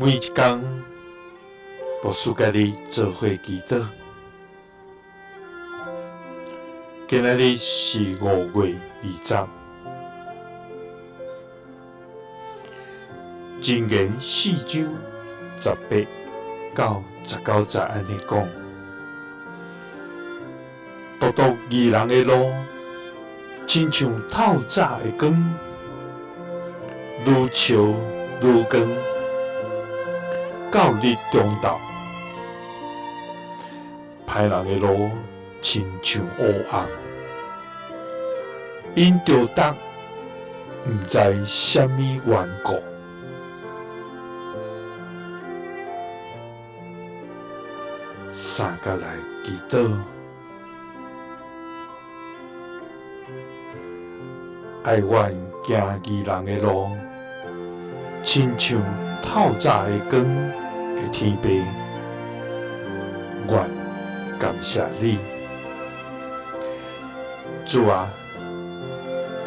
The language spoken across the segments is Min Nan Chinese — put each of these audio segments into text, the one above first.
每一工，牧師佮你做伙祈禱。今仔日是5月20，箴言4章18到19節按呢講：獨獨義人的路，親像透早的光，愈照愈光，到日中晝。歹人的路，親像烏暗，𪜶著觸，毋知啥物緣故。三角來祈禱，愛阮行義人的路，親像透早的光的天父，阮感謝你，主啊，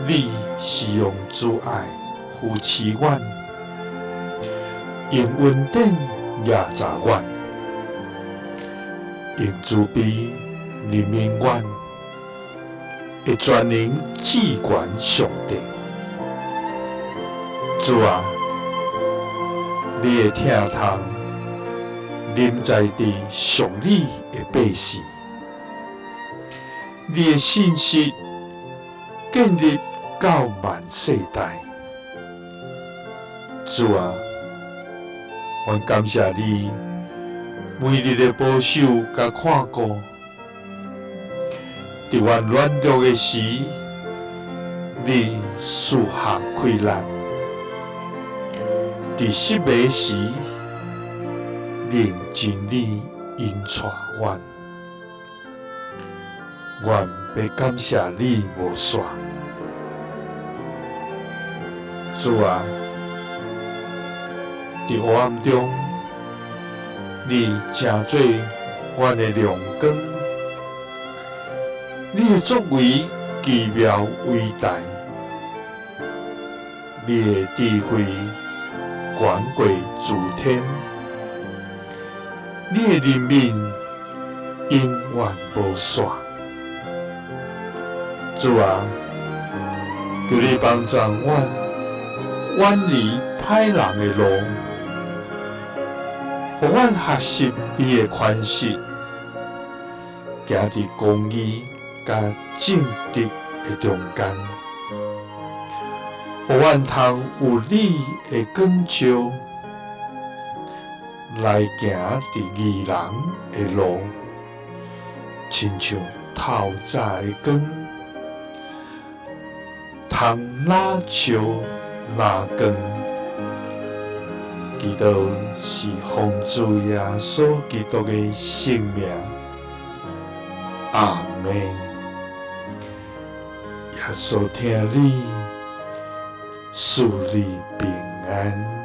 你是用慈愛扶持阮，用恩典攑著阮，用慈悲憐憫阮的全能至懸上帝。主啊，你的疼痛臨在佇屬你的百姓，你的信實建立到萬世代。主啊，阮感謝你每日的保守佮看顧，佇阮軟弱的時，你賜下氣力；佇失迷時，你用真理引帶阮。阮欲感謝你無煞。主啊，佇黑暗中，你成做阮的亮光，你的作為奇妙偉大，你的智慧懸過諸天，你的憐憫永遠無煞。主啊，求你幫助阮遠離歹人的路，予阮學習你的寬恕，行佇公義佮正直的中間，予阮通有你的光照，來行佇義人的路，親像透早的光，通若照若光。祈禱是奉主耶穌基督的聖名，阿們。耶穌疼你，賜你平安。